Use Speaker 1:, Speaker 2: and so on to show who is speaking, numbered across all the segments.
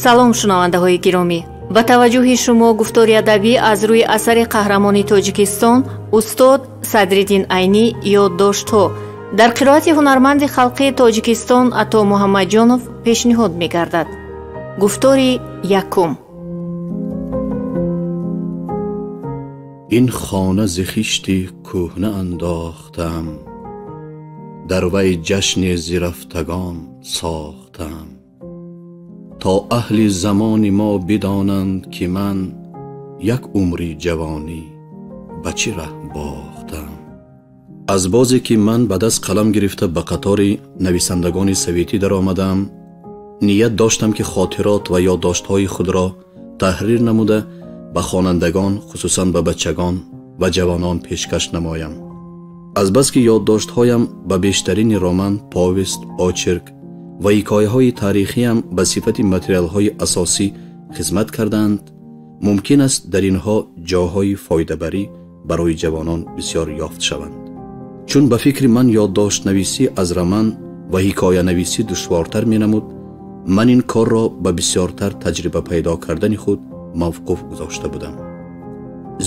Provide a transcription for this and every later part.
Speaker 1: Салом, шунавандаҳои гиромӣ! Ба таваҷҷӯҳи шумо гуфтори адабӣ аз рӯи асари қаҳрамони Тоҷикистон устод Садриддин Айнӣ «Ёддоштҳо» дар қироати ҳунарманди халқии Тоҷикистон Ато Муҳаммадҷонов пешниҳод мегардад. Гуфтори якум.
Speaker 2: Ин хона зи хишти кӯҳна андохтам, дар вай ҷашни зирафтагон сохтам, то аҳли замони мо бидонанд, ки ман як умри ҷавонӣ ба чӣ раҳ бохтам. Аз бозе ки ман ба даст қалам гирифта ба қатори нависандагони советӣ даромадам, ният доштам, ки хотирот ва ёддоштҳои худро таҳрир намуда ба хонандагон, хусусан ба бачагон ва ҷавонон пешкаш намоям. Азбаски ёддоштҳоям ба бештарини роман, повест, очерк ва ҳикояҳои таърихиам ба сифати материалҳои асосӣ хизмат кардаанд, мумкин аст дар инҳо ҷоҳои фоидабарӣ барои ҷавонон бисёр ёфт шаванд. Чун ба фикри ман ёддоштнависӣ аз роман ва ҳикоянависӣ душвортар менамуд, ман ин корро ба бисёртар таҷриба пайдо кардани худ мавқуф гузошта будам.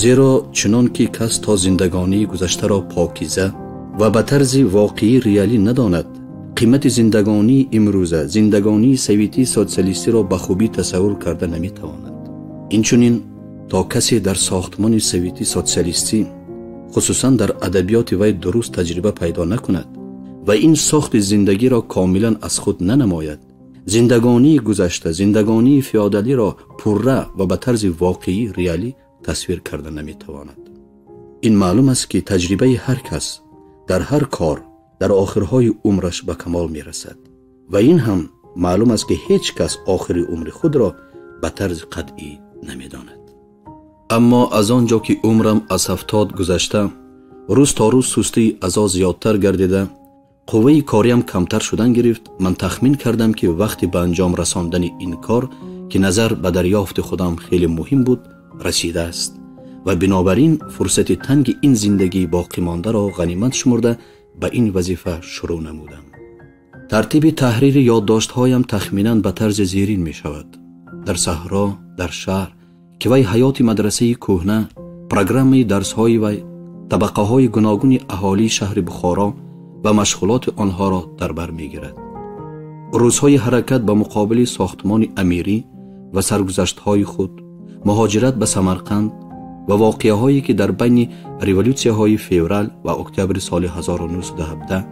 Speaker 2: Зеро чунон ки кас то зиндагонии гузаштаро покиза ва ба тарзи воқеӣ реалӣ надонад, қимати зиндагонии имрӯза, зиндагонии советии социалистиро ба хубӣ тасаввур карда наметавонад. Инчунин то касе дар сохтмони советии социалистӣ, хусусан дар адабиёти вай дуруст таҷриба пайдо накунад ва ин сохти зиндагиро комилан аз худ нанамояд, зиндагонии гузашта, зиндагонии феодалиро пурра ва ба тарзи воқеӣ реалӣ тасвир карда наметавонад. Ин маълум аст, ки таҷрибаи ҳар кас дар ҳар кор дар охирҳои умраш ба камол мерасад ва ин ҳам маълум аст, ки ҳеҷ кас охири умри худро ба тарзи қатъӣ намедонад. Аммо аз он ҷо ки умрам аз 70 гузашта, рӯз то рӯз сустии азо зиёдтар гардида, қувваи кориам камтар шудан гирифт, ман тахмин кардам, ки вақти ба анҷом расондани ин кор, ки назар ба дарёфти худам хеле муҳим буд, расидааст ва бинобар ин фурсати танги ин зиндагии боқимондаро ғанимат шумурда ба ин вазифа шурӯъ намудам. Тартиби таҳрири ёддоштҳоям тахминан ба тарзи зерин мешавад. Дар саҳро, дар шаҳр, ки вай ҳаёти мадрасаи кӯҳна, программаи дарсҳои вай, табақаҳои гуногуни аҳолии шаҳри Бухоро ва машғулоти онҳоро дар бар мегирад. Рӯзҳои ҳаракат ба муқобили сохтмони амирӣ ва саргузаштҳои худ, муҳоҷират ба Самарқанд ва воқеаҳое, ки дар байни революсияҳои феврал ва октябри соли 1917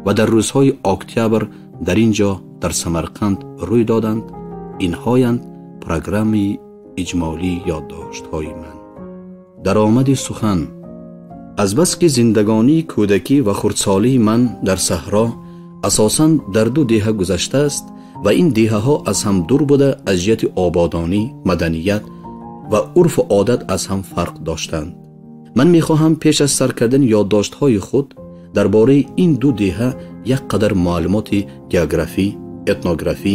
Speaker 2: ва дар рӯзҳои октябр дар ин ҷо дар Самарқанд рӯй доданд, инҳоянд программаи иҷмолии ёддоштҳои ман. Даромади сухан. Азбаски зиндагонии кӯдакӣ ва хурдсолии ман дар саҳро асосан дар ду деҳа гузаштааст ва ин деҳаҳо аз ҳам дур буда, аз ҷиҳати ободонӣ, маданият ва урфу одат аз ҳам фарқ доштанд, ман мехоҳам пеш аз сар кардани ёддоштҳои худ дар бораи ин ду деҳа як қадар маълумоти географӣ, этнографӣ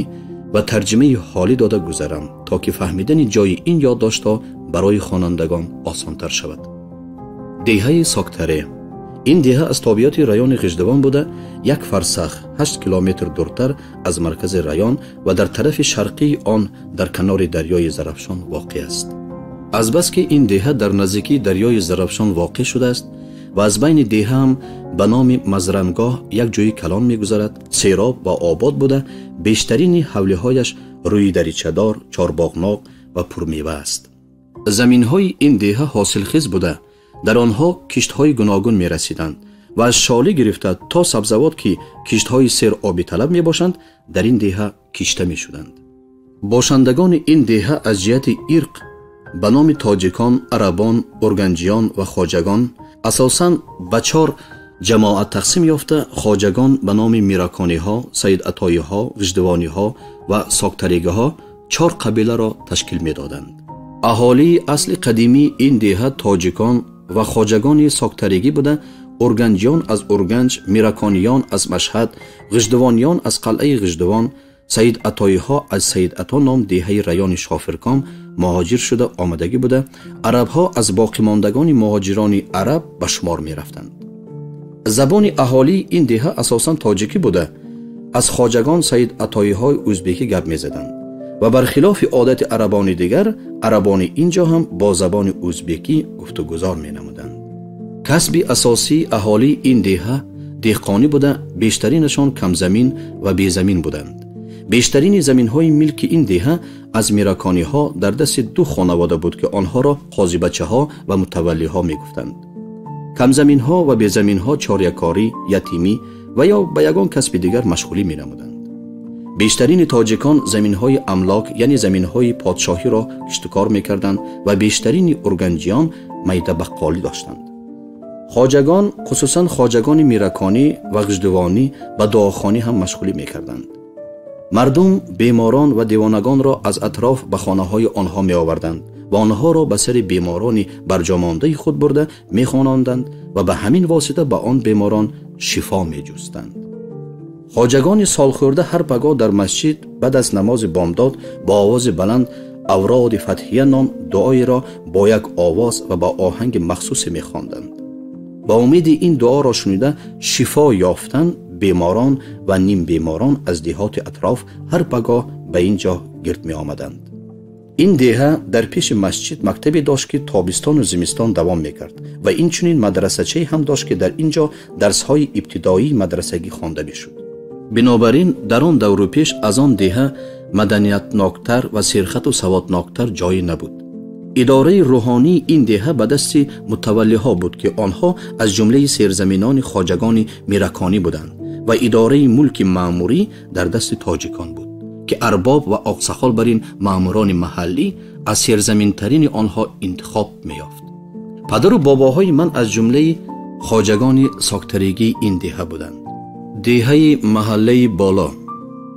Speaker 2: ва тарҷимаи ҳолӣ дода гузарам, то ки фаҳмидани ҷои ин ёддоштҳо барои хонандагон осонтар шавад. Деҳаи Соктаре. Ин деҳа аз тобиёти райони Ғиждувон буда, як фарсах 8 километр дуртар аз маркази район ва дар тарафи шарқии он дар канори дарёи Зарафшон воқеъ аст. Азбаски ин деҳа дар наздикии дарёи Зарафшон воқеъ шудааст ва аз байни деҳа ҳам ба номи Мазрангоҳ як ҷои калон мегузарад, сероб ва обод буда, бештарини ҳавлиҳояш рӯи даричадор, чорбоғноқ ва пурмева аст. Заминҳои ин деҳа ҳосилхез буда, дар онҳо киштҳои гуногун мерасиданд ва аз шолӣ гирифта то сабзавот, ки киштҳои серобиталаб мебошанд, дар ин деҳа кишта мешуданд. Бошандагони ин деҳа аз ҷиҳати ирқ ба номи тоҷикон, арабон, урганҷиён ва хоҷагон асосан ба 4 ҷамоат тақсим ёфта, хоҷагон ба номи миракониҳо, саидатоиҳо, ғиждувониҳо ва соктаригиҳо 4 қабиларо ташкил медоданд. Аҳолии асли қадимии ин деҳа тоҷикон ва хоҷагони соктаригӣ буда, урганҷиён аз Урганҷ, миракониён аз Машҳад, ғиждувониён аз қалъаи Ғиждувон, саидатоиҳо аз Саидато ном деҳаи райони Шофирком муҳоҷир шуда омадагӣ буда, арабҳо аз боқимондагони муҳоҷирони араб ба шумор мерафтанд. Забони аҳолии ин деҳа асосан тоҷикӣ буда, аз хоҷагон саидатоиҳои ӯзбекӣ гап мезаданд. Ва бархилофи одати арабони дигар, арабони инҷо ҳам бо забони ӯзбекӣ гуфтугузор менамуданд. Касби асосии аҳолии ин деҳа деҳқонӣ буда, бештаринашон камзамин ва безамин буданд. Бештарини заминҳои милки ин деҳа аз миракониҳо дар дасти ду хонавода буд, ки онҳоро қозибачаҳо ва мутаваллиҳо мегуфтанд. Камзаминҳо ва безаминҳо чорякорӣ, ятимӣ ва ё ба ягон касби дигар машғулӣ менамуданд. Бештарини тоҷикон заминҳои амлок, яъне заминҳои подшоҳиро киштукор мекарданд ва бештарини урганҷиён майдабаққолӣ доштанд. Хоҷагон, хусусан хоҷагони мираконӣ ва ғиждувонӣ, ба дуохонӣ ҳам машғулӣ мекарданд. Мардум беморон ва девонагонро аз атроф ба хонаҳои онҳо меоварданд ва онҳоро ба сари беморони барҷомондаи худ бурда мехононданд ва ба ҳамин восита ба он беморон шифо меҷустанд. Хоҷагони солхӯрда ҳар пагоҳ дар масҷид баъд аз намози бомдод бо овози баланд авроди фатҳия ном дуоеро бо як овоз ва ба оҳанги махсусе мехонданд. Ба умеди ин дуоро шунида шифо ёфтан, беморон ва нимбеморон аз деҳоти атроф ҳар пагоҳ ба ин ҷо гирд меомаданд. Ин деҳа дар пеши масҷид мактабе дошт, ки тобистону зимистон давом мекард ва инчунин мадрасачае ҳам дошт, ки дар ин ҷо дарсҳои ибтидоии мадрасагӣ хонда мешуд. Бинобар ин дар он давру пеш аз он деҳа маданиятноктар ва серхату саводноктар ҷое набуд. Идораи рӯҳонии ин деҳа ба дасти мутаваллиҳо буд, ки онҳо аз ҷумлаи серзаминони хоҷагони мираконӣ буданд ва идораи мулки маъмурӣ дар дасти тоҷикон буд, ки арбоб ва оқсақол бар ин маъмурони маҳаллӣ аз серзаминтарини онҳо интихоб меёфт. Падару бобоҳои ман аз ҷумлаи хоҷагони соктаригии ин деҳа буданд. Деҳаи маҳаллаи боло.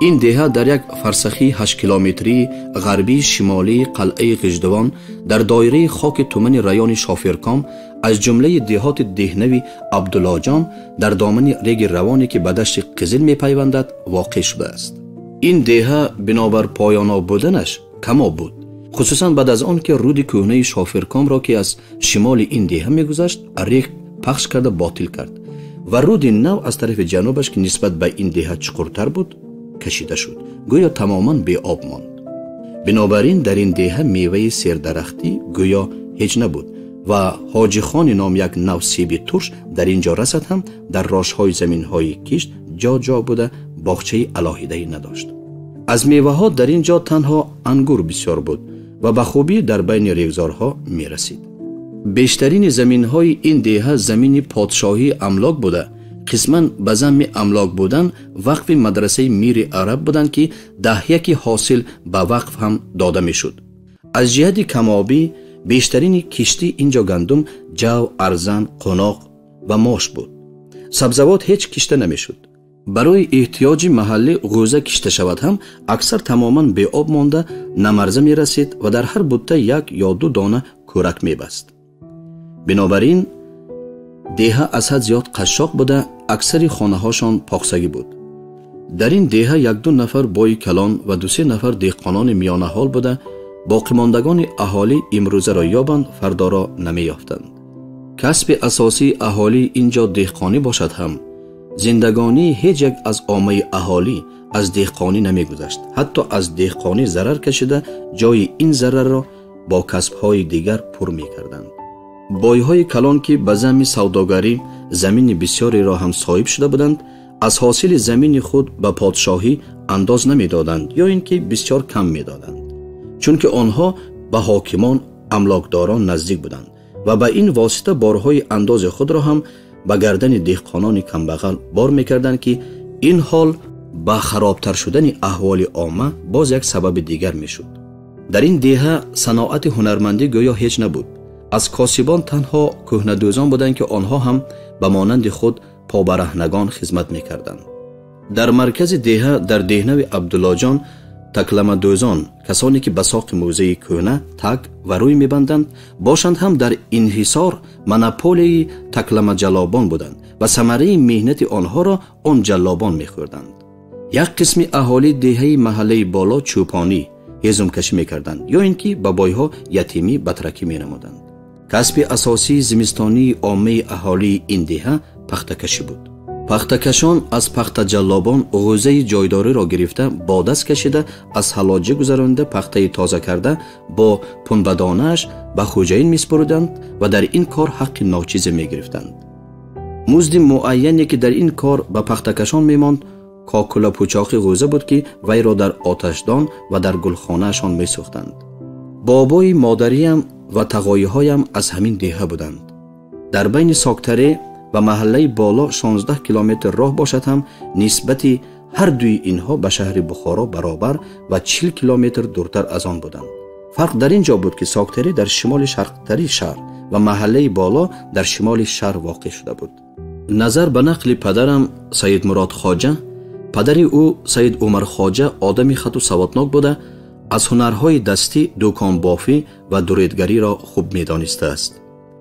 Speaker 2: Ин деҳа дар як фарсахии 8 километрии ғарбии шимолии қалъаи Ғиждувон дар доираи хоки тумани райони Шофирком аз ҷумлаи деҳоти деҳнави Абдуллоҷон дар домани реги равоне, ки ба дашти Қизил мепайвандад, воқеъ шудааст. Ин деҳа бинобар поёноб буданаш камоб буд, хусусан баъд аз он ки руди кӯҳнаи Шофиркомро, ки аз шимоли ин деҳа мегузашт, рег пахш карда ботил кард ва руди нав аз тарафи ҷанубаш, ки нисбат ба ин деҳа чуқуртар буд, кашида шуд, гӯё тамоман беоб монд. Бинобар ин дар ин деҳа меваи сердарахтӣ гӯё ҳеҷ набуд ва ҳоҷихони ном як нав себи турш дар ин ҷо расад ҳам дар рошҳои заминҳои кишт ҷо-ҷо буда боғчаи алоҳидае надошт. Аз меваҳо дар ин ҷо танҳо ангур бисёр буд ва ба хубӣ дар байни регзорҳо мерасид. Бештарини заминҳои ин деҳа замини подшоҳии амлок буда, қисман ба замми амлок будан вақфи мадрасаи мири араб буданд, ки даҳяки ҳосил ба вақф ҳам дода мешуд. Аз ҷиҳати камобӣ бештарини киштӣ ин ҷо гандум, ҷав, арзан, қуноқ ва мош буд. Сабзавот ҳеҷ кишта намешуд. Барои эҳтиёҷи маҳаллӣ ғӯза кишта шавад ҳам аксар тамоман беоб монда намарза мерасид ва дар ҳар бутта як ё ду дона кӯрак мебаст. Бинобар ин деҳа аз ҳад зиёд қашшоқ буда, аксари хонаҳошон поқсагӣ буд. Дар ин деҳа як-ду нафар бои калон ва ду-се нафар деҳқонони миёнаҳол буда, боқимондагони аҳолӣ имрӯзаро ёбанд, фардоро намеёфтанд. Касби асосии аҳолӣ ин ҷо деҳқонӣ бошад ҳам, зиндагонии ҳеҷ як аз оммаи аҳолӣ аз деҳқонӣ намегузашт. Ҳатто аз деҳқонӣ зарар кашида ҷои ин зарарро бо касбҳои дигар пур мекарданд. Бойҳои калон, ки ба замми савдогарӣ замини бисёреро ҳам соҳиб шуда буданд, аз ҳосили замини худ ба подшоҳӣ андоз намедоданд ё ин ки бисёр кам медоданд, чунки онҳо ба ҳокимон амлокдорон наздик буданд ва ба ин восита борҳои андози худро ҳам ба гардани деҳқонони камбағал бор мекарданд, ки ин ҳол ба харобтар шудани аҳволи омма боз як сабаби дигар мешуд. Дар ин деҳа саноати ҳунармандӣ гӯё ҳеҷ набуд. Аз косибон танҳо кӯҳнадӯзон буданд, ки онҳо ҳам ба монанди худ побараҳнагон хизмат мекарданд. Дар маркази деҳа дар деҳнави Абдуллоҷон такламадӯзон, касоне ки ба соқи мӯзаи кӯҳна таг ва рӯй мебанданд, бошанд ҳам дар инҳисор монополияи такламаҷаллобон буданд ва самараи меҳнати онҳоро он ҷаллобон мехӯрданд. Як қисми аҳолии деҳаи маҳаллаи боло чӯпонӣ, ҳезумкашӣ мекарданд ё ин ки ба бойҳо ятимӣ батракӣ менамуданд. Касби асосии зимистонии оммаи аҳолии ин деҳа пахтакашӣ буд. Пахтакашон аз пахтаҷаллобон ғӯзаи ҷойдориро гирифта, бо даст кашида, аз ҳалоҷӣ гузаронида, пахтаи тоза карда бо пунбадонааш ба хӯҷаин месупурданд ва дар ин кор ҳаққи ночизе мегирифтанд. Музди муайяне ки дар ин кор ба пахтакашон мемонд, кокулапӯчоқи ғӯза буд, ки вайро дар оташдон ва дар гулхонаашон месӯхтанд. Бобои модариям ва тағоиҳоям аз ҳамин деҳа буданд. Дар байни Соктаре ва маҳаллаи Боло 16 километр роҳ бошад ҳам, нисбати ҳар дуи инҳо ба шаҳри Бухоро баробар ва 40 километр дуртар аз он буданд. Фарқ дар ин ҷо буд, ки Соктаре дар шимоли шарқтари шаҳр ва маҳаллаи Боло дар шимоли шаҳр воқеъ шуда буд. Назар ба нақли падарам Саидмурод Хоҷа, падари ӯ Саид Умар Хоҷа одами хату саводнок буда, аз ҳунарҳои дастӣ дуконбофӣ ва дуредгариро хуб медонистааст.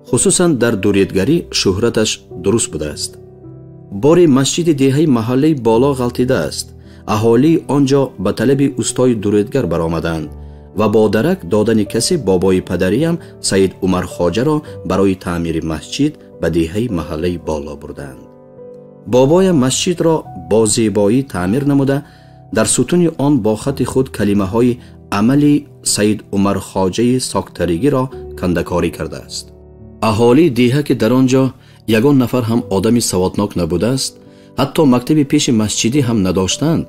Speaker 2: Хусусан дар дуредгарӣ шӯҳраташ дуруст будааст. Бори масҷиди деҳаи маҳаллаи Боло ғалтидааст. Аҳолии он ҷо ба талаби устои дуредгар баромаданд ва бо дарак додани касе бобои падариам Саид Умар Хоҷаро барои таъмири масҷид ба деҳаи маҳаллаи Боло бурданд. Бобоям масҷидро бо зебоӣ таъмир намуда, дар сутуни он бо хати худ калимаҳои амали Саид Умар Хоҷаи соктаригиро кандакорӣ кардааст. Аҳолии деҳа, ки дар он ҷо ягон нафар ҳам одами саводнок набудааст, ҳатто мактаби пеши масҷидӣ ҳам надоштанд,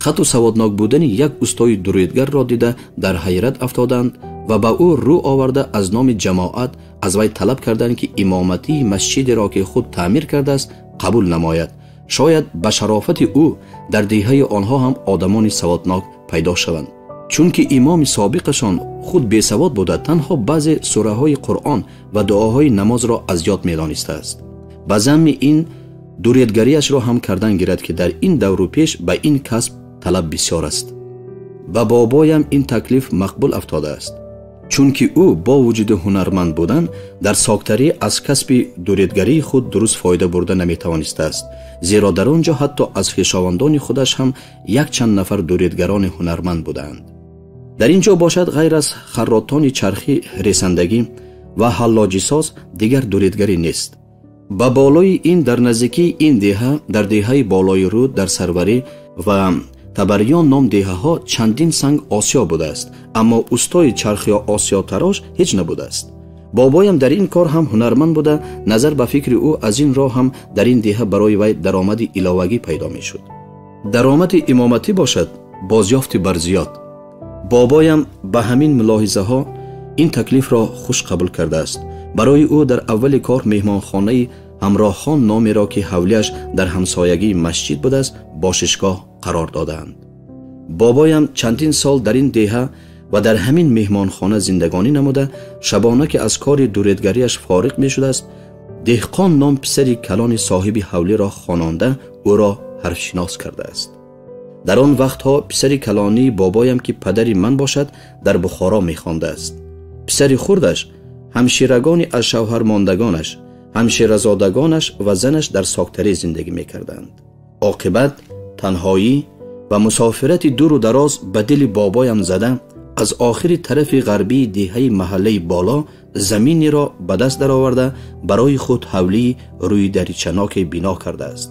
Speaker 2: хату саводнок будани як устои дуредгарро дида дар ҳайрат афтоданд ва ба ӯ рӯ оварда аз номи ҷамоат аз вай талаб карданд, ки имоматии масҷидеро, ки худ таъмир кардааст, қабул намояд. Шояд ба шарофати ӯ дар деҳаи онҳо ҳам одамони саводнок пайдо шаванд, чунки имоми собиқашон худ бесавод буда, танҳо баъзе сураҳои Қуръон ва дуоҳои намозро аз ёд медонистааст. Ба замми ин дуредгариашро ҳам кардан гирад, ки дар ин давру пеш ба ин касб талаб бисёр аст. Ба бобоям ин таклиф мақбул афтодааст, чунки ӯ бо вуҷуди ҳунарманд будан дар соктарӣ аз касби дуредгарии худ дуруст фоида бурда наметавонистааст, зеро дар он ҷо ҳатто аз хешовандони худаш ҳам якчанд нафар дуредгарони ҳунарманд буданд. Дар ин ҷо бошад, ғайр аз харротони чархӣ, ресандагӣ ва ҳаллоҷисоз дигар дуредгарӣ нест. Ба болои ин дар наздикии ин деҳа, дар деҳаи Болои Руд, дар Сарварӣ ва Табариён ном деҳаҳо чандин санг осиё будааст, аммо устои чархё осиётарош ҳеҷ набудааст. Бобоям дар ин кор ҳам ҳунарманд буда, назар ба фикри ӯ аз ин роҳ ҳам дар ин деҳа барои вай даромади иловагӣ пайдо мешуд. Даромади имоматӣ бошад бозёфти барзиёд. Бобоям ба ҳамин мулоҳизаҳо ин таклифро хуш қабул кардааст. Барои ӯ дар аввали кор меҳмонхонаи Ҳамроҳхон номеро, ки ҳавлиаш дар ҳамсоягии масҷид будааст, бошишгоҳ қарор додаанд. Бобоям чандин сол дар ин деҳа ва дар ҳамин меҳмонхона зиндагонӣ намуда, шабона ки аз кори дуредгариаш фориғ мешудааст, деҳқон ном писари калони соҳиби ҳавлиро хононда ӯро ҳарфшинос кардааст. Дар он вақтҳо писари калонии бобоям, ки падари ман бошад, дар Бухоро мехондааст. Писари хурдаш, ҳамширагони аз шавҳармондагонаш, ҳамширазодагонаш ва занаш дар Соктарӣ зиндагӣ мекарданд. Оқибат танҳоӣ ва мусофирати дуру дароз ба дили бобоям зада, аз охири тарафи ғарбии деҳаи маҳаллаи Боло заминеро ба даст дароварда, барои худ ҳавлии рӯи даричаноке бино кардааст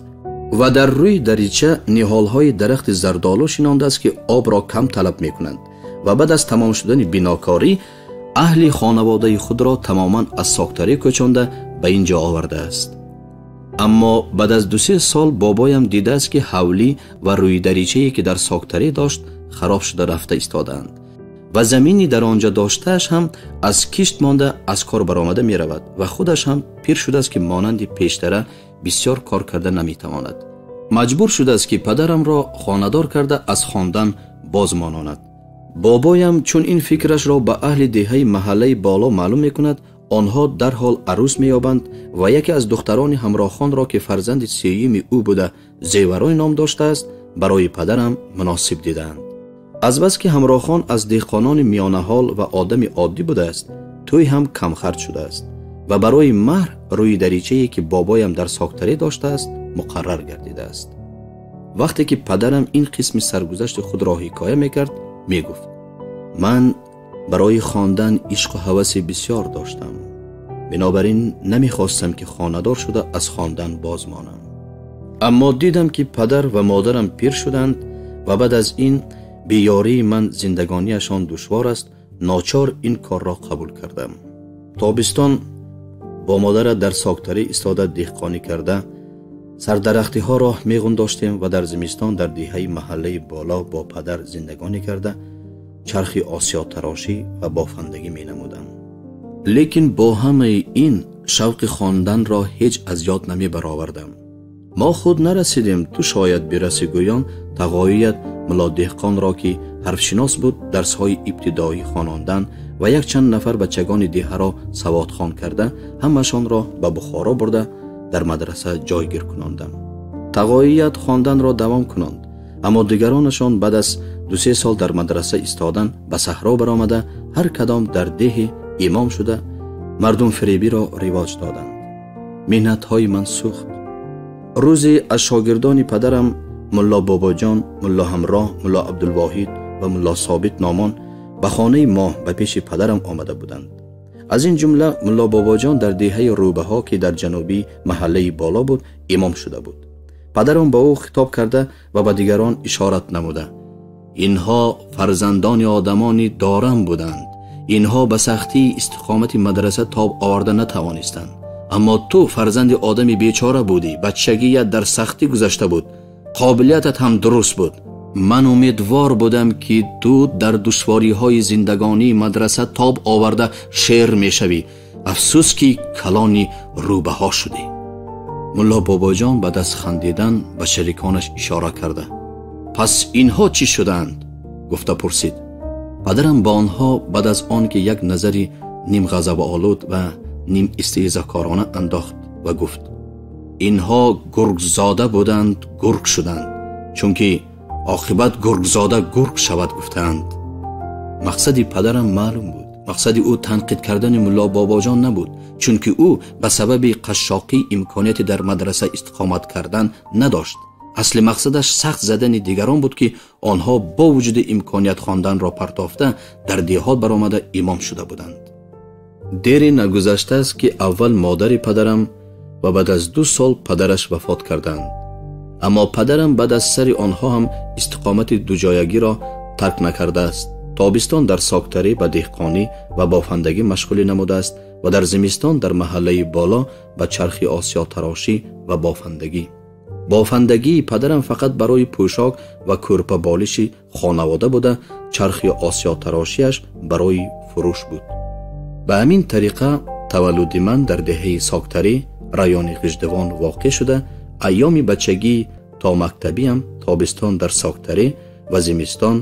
Speaker 2: ва дар рӯи дарича ниҳолҳои дарахти зардолу шинондааст, ки обро кам талаб мекунанд ва баъд аз тамом шудани бинокорӣ аҳли хонаводаи худро тамоман аз Соктарӣ кӯчонда ба ин ҷо овардааст. Аммо баъд аз 2-3 сол бобоям дидааст, ки ҳавлӣ ва рӯйдаричае, ки дар Соктарӣ дошт, хароб шуда рафта истодаанд ва замини дар он ҷо доштааш ҳам аз кишт монда аз кор баромада меравад ва худаш ҳам пир шудааст, ки монанди пештара бисёр кор карда наметавонад. Маҷбур шудааст, ки падарамро хонадор карда аз хондан боз мононад. Бобоям чун ин фикрашро ба аҳли деҳаи маҳаллаи Боло маълум мекунад, онҳо дарҳол арӯс меёбанд ва яке аз духтарони ҳамроҳхонро, ки фарзанди сеюми ӯ буда, Зеварой ном доштааст, барои падарам муносиб дидаанд. Азбаски ҳамроҳхон аз деҳқонони миёнаҳол ва одами оддӣ будааст, тӯй ҳам камхарҷ шудааст ва барои маҳр рӯи даричае, ки бобоям дар Соктарӣ доштааст, муқаррар гардидааст. Вақте ки падарам ин қисми саргузашти худро ҳикоя мекард, мегуфт: ман барои хондан ишқу ҳаваси бисёр доштам, бинобар ин намехостам, ки хонадор шуда аз хондан боз монам. Аммо дидам, ки падар ва модарам пир шуданд ва баъд аз ин беёрии ман зиндагониашон душвор аст, ночор ин корро қабул кардам. Тобистон бо модарат дар Соктарӣ истода деҳқонӣ карда, сардарахтиҳоро меғундоштем ва дар зимистон дар деҳаи маҳаллаи Боло бо падар зиндагонӣ карда, чархи осиётарошӣ ва бофандагӣ менамудам. Лекин бо ҳамаи ин шавқи хонданро ҳеҷ аз ёд намебаровардам. Мо худ нарасидем, ту шояд бирасӣ гӯён тағоият мулло Деҳқонро, ки ҳарфшинос буд, дарсҳои ибтидоӣ хонондан ва якчанд нафар бачагони деҳаро саводхон карда, ҳамашонро ба Бухоро бурда дар мадраса ҷойгир кунондам. Тағоият хонданро давом кунонд, аммо дигаронашон баъд аз 2-3 сол дар мадраса истодан ба саҳро баромада, ҳар кадом дар деҳи имом шуда, мардумфиребиро ривоҷ доданд. Меҳнатҳои ман сӯхт. Рӯзе аз шогирдони падарам мулло Бобоҷон, мулло Ҳамроҳ, мулло Абдулвоҳид ва мулло Собит номон ба хонаи мо ба пеши падарам омада буданд. Аз ин ҷумла мулло Бобоҷон дар деҳаи Рӯбаҳо, ки дар ҷанубии маҳаллаи Боло буд, имом шуда буд. Падарам ба ӯ хитоб карда ва ба дигарон ишорат намуда: инҳо фарзандони одамони дорам буданд. Инҳо ба сахтии истиқомати мадраса тоб оварда натавонистанд. Аммо ту фарзанди одами бечора будӣ, бачагият дар сахтӣ гузашта буд, қобилиятат ҳам дуруст буд. Ман умедвор будам, ки ту дар душвориҳои зиндагонии мадраса тоб оварда шер мешавӣ. Афсӯс, ки калони рӯбаҳо шудӣ. Мулло Бобоҷон баъд аз хандидан ба шариконаш ишора карда: пас инҳо чӣ шудаанд? гуфта пурсид. Падарам ба онҳо баъд аз он ки як назари нимғазаболуд ва ним истеҳзокорона андохт ва гуфт: инҳо гургзода буданд, гург шуданд, чунки оқибат гургзода гург шавад гуфтаанд. Мақсади падарам маълум буд. Мақсади ӯ танқид кардани мулло Бобоҷон набуд, чунки ӯ ба сабаби қашшоқӣ имконияти дар мадраса истиқомат кардан надошт. Асли мақсадаш сахт задани дигарон буд, ки онҳо бо вуҷуди имконият хонданро партофта дар деҳот баромада имом шуда буданд. Дере нагузаштааст, ки аввал модари падарам ва баъд аз 2 сол падараш вафот карданд. Аммо падарам баъд аз сари онҳо ҳам истиқомати дуҷоягиро тарк накардааст. Тобистон дар Соктарӣ ба деҳқонӣ ва бофандагӣ машғулӣ намудааст ва дар зимистон дар маҳаллаи Боло ба чархи осиётарошӣ ва бофандагӣ. Бофандагии падарам фақат барои пӯшок ва кӯрпаболиши хонавода буда, чархи осиётарошиаш барои фурӯш буд. Ба ҳамин тариқа таваллуди ман дар деҳаи Соктарӣ, райони Ғиждувон воқеъ шуда, айёми бачагӣ то мактабиам тобистон дар Соктарӣ ва зимистон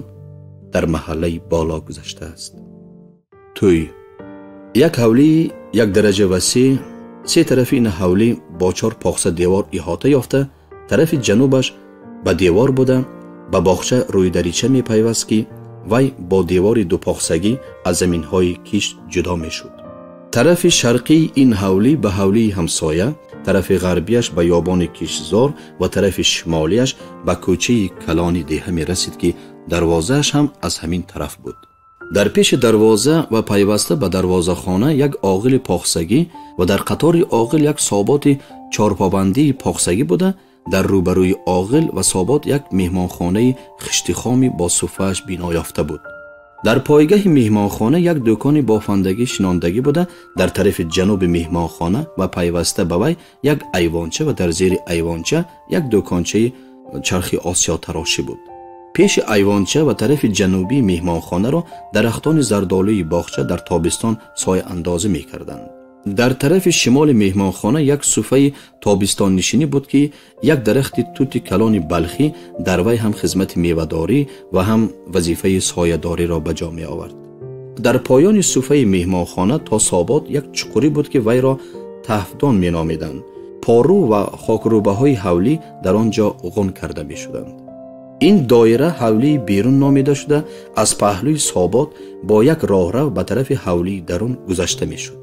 Speaker 2: дар маҳаллаи Боло гузаштааст. Тӯй як ҳавлии як дараҷа васеъ, се тарафи ин ҳавлӣ бо 4 поқса девор иҳота ёфта, тарафи ҷанубаш ба девор буда, ба боғча рӯйдарича мепайваст, ки вай бо девори дупоқсагӣ аз заминҳои кишт ҷудо мешуд. Тарафи шарқии ин ҳавлӣ ба ҳавлии ҳамсоя, тарафи ғарбияш ба ёбони киштзор ва тарафи шимолияш ба кӯчаи калони деҳа мерасид, ки дарвозааш ҳам аз ҳамин тараф буд. Дар пеши дарвоза ва пайваста ба дарвозахона як оғили поқсагӣ ва дар қатори оғил як соботи чорпобандии поқсагӣ буда, дар рӯбарӯи оғил ва собот як меҳмонхонаи хиштихоми бо суфааш бино ёфта буд. Дар пойгаҳи меҳмонхона як дӯкони бофандагӣ шинондагӣ буда, дар тарафи ҷануби меҳмонхона ва пайваста ба вай як айвонча ва дар зери айвонча як дӯкончаи чархи осиётарошӣ буд. Пеши айвонча ва тарафи ҷанубии меҳмонхонаро дарахтони зардолуи боғча дар тобистон сояандозӣ мекарданд. Дар тарафи шимоли меҳмонхона як суфаи тобистоннишинӣ буд, ки як дарахти тути калони балхӣ дар вай ҳам хизмати мевадорӣ ва ҳам вазифаи соядориро ба ҷо меовард. Дар поёни суфаи меҳмонхона то собот як чуқурӣ буд, ки вайро таҳфдон меномиданд. Пору ва хокрӯбаҳои ҳавлӣ дар он ҷо ғун карда мешуданд. Ин доира ҳавлии берун номида шуда, аз паҳлӯи собот бо як роҳрав ба тарафи ҳавлии дарун гузашта мешуд.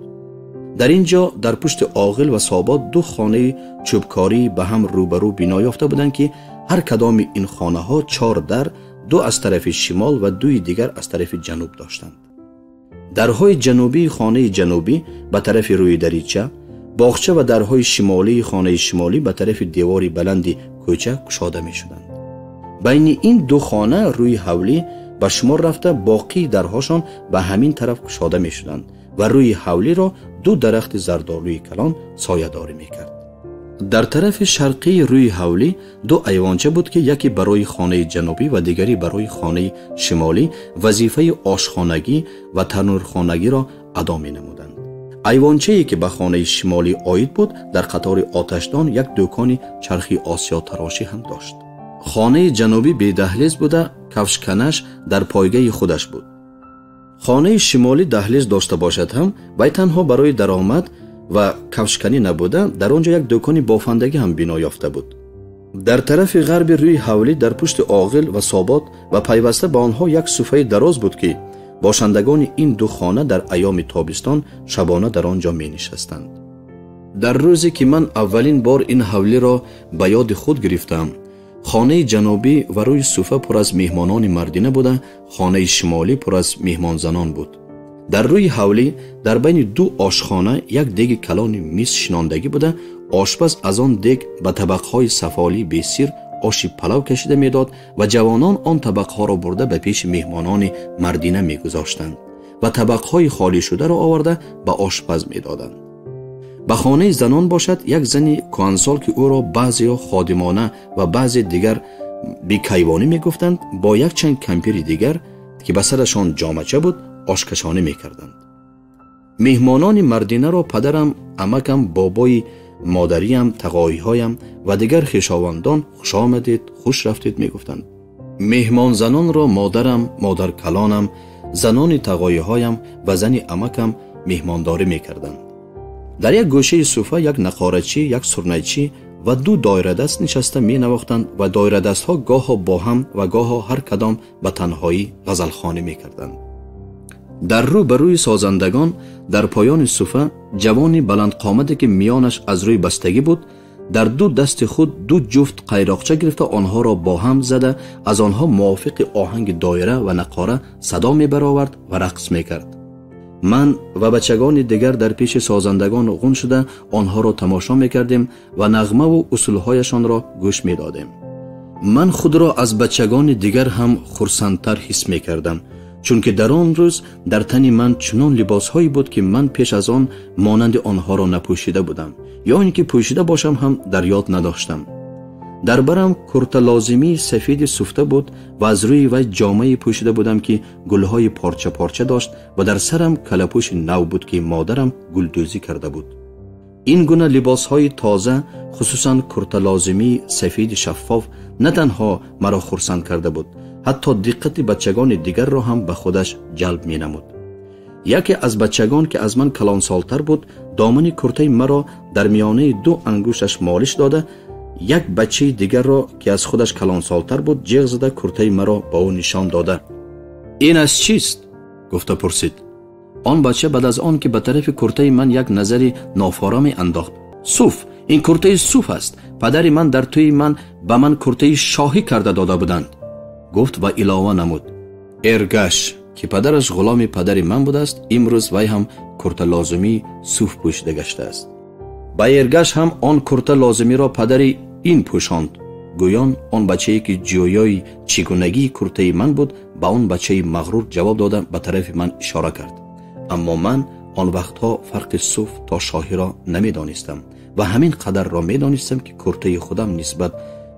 Speaker 2: Дар ин ҷо дар пушти оғил ва собот ду хонаи чӯбкорӣ ба ҳам рӯбарӯ бино ёфта буданд, ки ҳар кадоми ин хонаҳо 4 дар, 2 аз тарафи шимол ва 2 дигар аз тарафи ҷануб доштанд. Дарҳои ҷанубии хонаи ҷанубӣ ба тарафи рӯи дарича Боғча ва дарҳои шимолии хонаи шимолӣ ба тарафи девори баланди кӯча кушода мешуданд. Байни ин ду хона рӯи ҳавлӣ ба шумор рафта, боқии дарҳошон ба ҳамин тараф кушода мешуданд ва рӯи ҳавлиро ду дарахти зардолуи калон соядорӣ мекард. Дар тарафи шарқии рӯи ҳавлӣ ду айвонча буд, ки яке барои хонаи ҷанубӣ ва дигаре барои хонаи шимолӣ вазифаи ошхонагӣ ва танӯрхонагиро адо менамуданд. Айвончае ки ба хонаи шимолӣ оид буд, дар қатори оташдон як дӯкони чархи осиётарошӣ ҳам дошт. Хонаи ҷанубӣ бедаҳлез буда, кафшканаш дар пойгаи худаш буд. Хонаи шимолӣ даҳлез дошта бошад ҳам, вай танҳо барои даромад ва кафшканӣ набуда, дар он ҷо як дӯкони бофандагӣ ҳам бино ёфта буд. Дар тарафи ғарби рӯи ҳавлӣ дар пушти оғил ва собот ва пайваста ба онҳо як суфаи дароз буд, ки бошандагони ин ду хона дар айёми тобистон шабона дар он ҷо менишастанд. Дар рӯзе ки ман аввалин бор ин ҳавлиро ба ёди худ гирифтам, хонаи ҷанубӣ ва рӯи суфа пур аз меҳмонони мардина буда, хонаи шимолӣ пур аз меҳмонзанон буд. Дар рӯи ҳавлӣ дар байни ду ошхона як деги калони мис шинондагӣ буда, ошпаз аз он дег ба табақҳои сафолии бесир оши палав кашида медод ва ҷавонон он табақҳоро бурда ба пеши меҳмонони мардина мегузоштанд ва табақҳои холишударо оварда ба ошпаз медоданд. Ба хонаи занон бошад, як зани кӯҳансол, ки ӯро баъзеҳо ходимона ва баъзе дигар бекайвонӣ мегуфтанд, бо якчанд кампири дигар, ки ба сарашон ҷомача буд, ошкашонӣ мекарданд. Меҳмонони мардинаро падарам, амакам, бобои модариям, тағоиҳоям ва дигар хешовандон хуш омадед, хуш рафтед мегуфтанд. Меҳмонзанонро модарам, модаркалонам, занони тағоиҳоям ва зани амакам меҳмондорӣ мекарданд. Дар як гӯшаи суфа як нақорачӣ, як сурнайчӣ ва ду доирадаст нишаста менавохтанд ва доирадастҳо гоҳо бо ҳам ва гоҳо ҳар кадом ба танҳоӣ ғазалхонӣ мекарданд. Дар рӯ ба рӯи созандагон дар поёни суфа ҷавони баландқомате, ки миёнаш аз рӯи бастагӣ буд, дар ду дасти худ ду ҷуфт қайроқча гирифта онҳоро бо ҳам зада, аз онҳо мувофиқи оҳанги доира ва нақора садо мебаровард ва рақс мекард. Ман ва бачагони дигар дар пеши созандагон ғун шуда онҳоро тамошо мекардем ва нағмаву усулҳояшонро гӯш медодем. Ман худро аз бачагони дигар ҳам хурсандтар ҳис мекардам, чунки дар он рӯз дар тани ман чунон либосҳое буд, ки ман пеш аз он монанди онҳоро напӯшида будам, ё ин ки пӯшида бошам ҳам дар ёд надоштам. Дар барам курталозимии сафеди суфта буд ва аз рӯи вай ҷомае пӯшида будам, ки гулҳои порча-порча дошт ва дар сарам калапӯши нав буд, ки модарам гулдӯзӣ карда буд. Ин гуна либосҳои тоза, хусусан курталозимии сафеди шаффоф, на танҳо маро хурсанд карда буд, ҳатто диққати бачагони дигарро ҳам ба худаш ҷалб менамуд. Яке аз бачагон, ки аз ман калонсолтар буд, домани куртаи маро дар миёнаи ду ангушташ молиш дода, як бачаи дигарро, ки аз худаш калонсолтар буд, ҷеғ зада куртаи маро ба ӯ нишон дода, ин аз чист? Гуфта пурсид. Он бача баъд аз он ки ба тарафи куртаи ман як назари нофораме андохт, суф, ин куртаи суф аст, падари ман дар тӯи ман ба ман куртаи шоҳӣ карда дода буданд, гуфт ва илова намуд, Эргаш, ки падараш ғуломи падари ман будааст, имрӯз вай ҳам курталозимии суф пӯшида гаштааст. Ба Эргаш ҳам он курталозимиро падари ин пӯшонд. Гӯён он бачае, ки ҷӯёи чигунагии куртаи ман буд, ба он бачаи мағрур ҷавоб дода ба тарафи ман ишора кард. Аммо ман он вақтҳо фарқи суф то шоҳиро намедонистам ва ҳамин қадарро медонистам, ки куртаи худам нисбат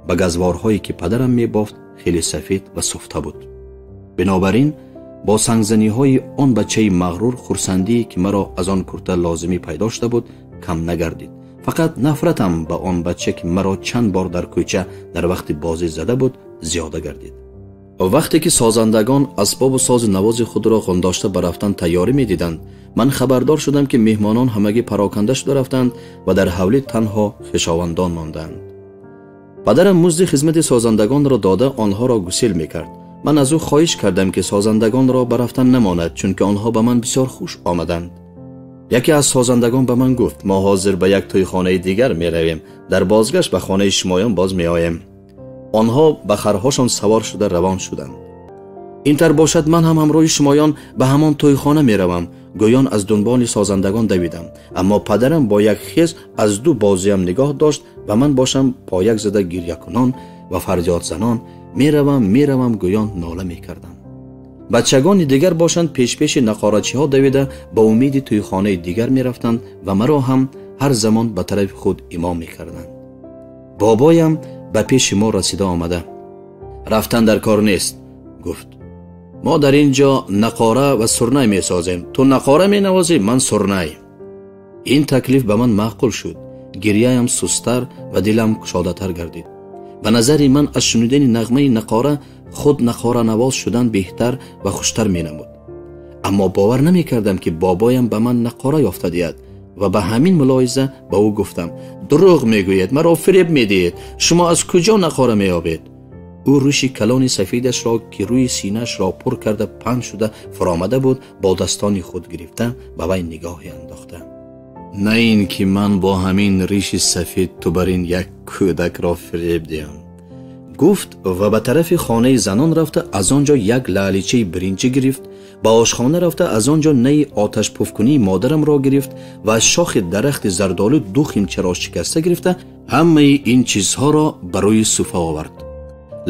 Speaker 2: ба газворҳое, ки падарам мебофт, хеле сафед ва суфта буд. Бинобар ин бо сангзаниҳои он бачаи мағрур хурсандие, ки маро аз он курта лозимӣ пайдо шуда буд, кам нагардид. Фақат нафратам ба он бача, ки маро чанд бор дар кӯча дар вақти бозӣ зада буд, зиёда гардид. Вақте ки созандагон асбобу созу навози худро ғундошта ба рафтан тайёрӣ медиданд, ман хабардор шудам, ки меҳмонон ҳамагӣ пароканда шуда рафтанд ва дар ҳавлӣ танҳо хешовандон монданд. Падарам музди хизмати созандагонро дода онҳоро гусел мекард. Ман аз ӯ хоҳиш кардам, ки созандагонро ба рафтан намонад, чунки онҳо ба ман бисёр хуш омаданд. Яке аз созандагон ба ман гуфт, мо ҳозир ба як тӯйхонаи дигар меравем, дар бозгашт ба хонаи шумоён боз меоем. Онҳо ба харҳошон савор шуда равон шуданд. Ин тар бошад, ман ҳам ҳамроҳи шумоён ба ҳамон тӯйхона меравам, гӯён аз дунболи созандагон давидам, аммо падарам бо як хез аз ду бозиям нигоҳ дошт ва ман бошам пояк зада гирякунон ва фарёдзанон меравам, меравам гӯён нола мекардам. Бачагони дигар бошанд пешпеши нақорачиҳо давида ба умеди тӯйхонаи дигар мерафтанд ва маро ҳам ҳар замон ба тарафи худ имом мекарданд. Бобоям ба пеши мо расида омада: рафтан дар кор нест, гуфт. Мо дар ин ҷо нақора ва сурнай месозем. Ту нақора менавозӣ, ман сурнай. Ин таклиф ба ман маъқул шуд. Гиряям сустар ва дилам кушодатар гардид. Ба назари ман аз шунидани нағмаи нақора худ нақоранавоз шудан беҳтар ва хуштар менамуд. Аммо бовар намекардам, ки бобоям ба ман нақора ёфта диҳад ва ба ҳамин мулоҳиза ба ӯ гуфтам: дурӯғ мегӯед, маро фиреб медиҳед, шумо аз куҷо нақора меёбед? Ӯ рӯши калони сафедашро, ки рӯи синаашро пур карда панд шуда фуромада буд, бо дастони худ гирифта ба вай нигоҳе андохта: на ин ки ман бо ҳамин риши сафед ту бар ин як кӯдакро фиреб диҳам, гуфт ва ба тарафи хонаи занон рафта аз он ҷо як лаъличаи биринҷӣ гирифт, ба ошхона рафта аз он ҷо наи оташпуфкунии модарамро гирифт ва аз шохи дарахти зардолу ду химчаро шикаста гирифта ҳамаи ин чизҳоро ба рӯи суфа овард.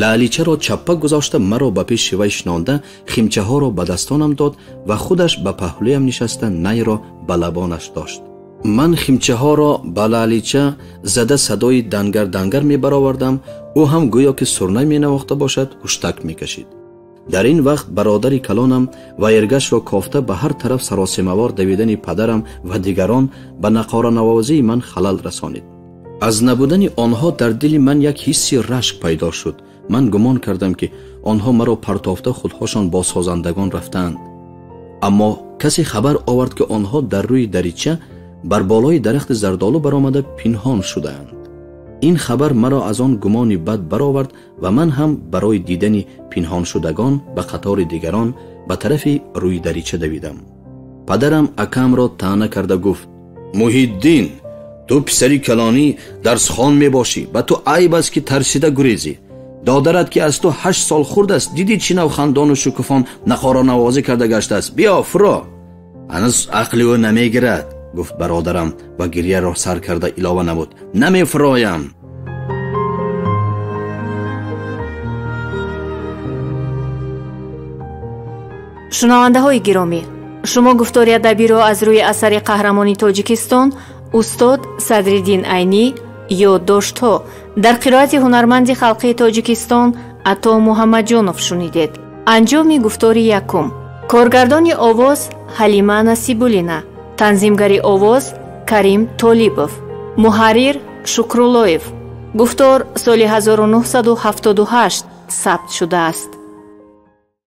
Speaker 2: Лаъличаро чаппа гузошта маро ба пеши вай шинонда химчаҳоро ба дастонам дод ва худаш ба паҳлӯям нишаста найро ба лабонаш дошт. Ман химчаҳоро ба лаълича зада садои дангар-дангар мебаровардам. Ӯ ҳам гӯё ки сурнай менавохта бошад, ҳуштак мекашид. Дар ин вақт бародари калонам ва эргашро кофта ба ҳар тараф саросемавор давидани падарам ва дигарон ба нақоранавозии ман халал расонид. Аз набудани онҳо дар дили ман як ҳисси рашк пайдо шуд. Ман гумон кардам, ки онҳо маро партофта худҳошон бо созандагон рафтаанд. Аммо касе хабар овард, ки онҳо дар рӯи дарича бар болои дарахти зардолу баромада пинҳон шудаанд. Ин хабар маро аз он гумони бад баровард ва ман ҳам барои дидани пинҳоншудагон ба қатори дигарон ба тарафи рӯи дарича давидам. Падарам акамро таъна карда гуфт: Муҳиддин, ту писари калонӣ дарсхон мебошӣ, ба ту айб аст, ки тарсида гурезӣ. Додарат, ки аз ту 8 сол хурд аст, дидӣ чӣ нав хандону шукуфон нақоранавозӣ карда гаштааст. Биё, фуро. Ҳанӯз ақли ӯ намегирад, гуфт бародарам ва гирьяро сар карда илова намуд: намефуроям.
Speaker 1: Шунавандаҳои гиромӣ, шумо гуфтори адабиро аз рӯи асари қаҳрамони Тоҷикистон устод Садриддин Айнӣ ёддоштҳо дар қироати ҳунарманди халқии Тоҷикистон Ато Муҳаммадҷонов шунидед. Анҷоми гуфтори якум. Коргардони овоз Ҳалима Насибуллина, танзимгари овоз Карим Толибов, муҳаррир Шукруллоев. Гуфтор соли 1978 сабт шудааст.